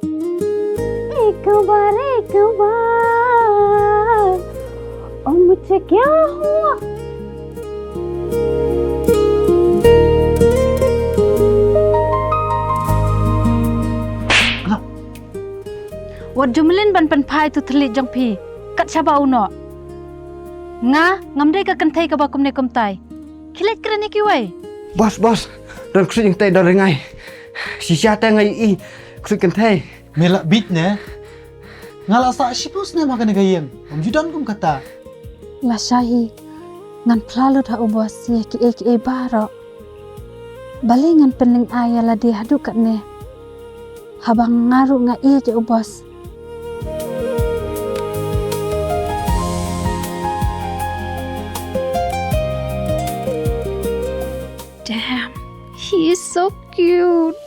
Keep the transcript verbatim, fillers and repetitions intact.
एक बार, एक बार, ओ मुझे क्या हुआ? Wat ju mlien ban pynphai utu u thylliej jong phi kat shaba u noh. Nga ngam dei ka kynthei kaba kumne kumtai. Khie leit kren ïa kiwei. Boss, boss, don ksuid kynthei, don ri ngai. Shisha te nga ïohi ksuid kynthei. Me lah bieit ne? Nga la sah shiphew snem ha kane ka ïing, ym ju don kum kata. Lashai hi ngan phla lut ha u boss ïa kiei kiei baroh. Balei ngan pynlyngngoh ïa lade haduh katne? Haba nga ruh nga ïeit ïa u boss. Damn, he is so cute.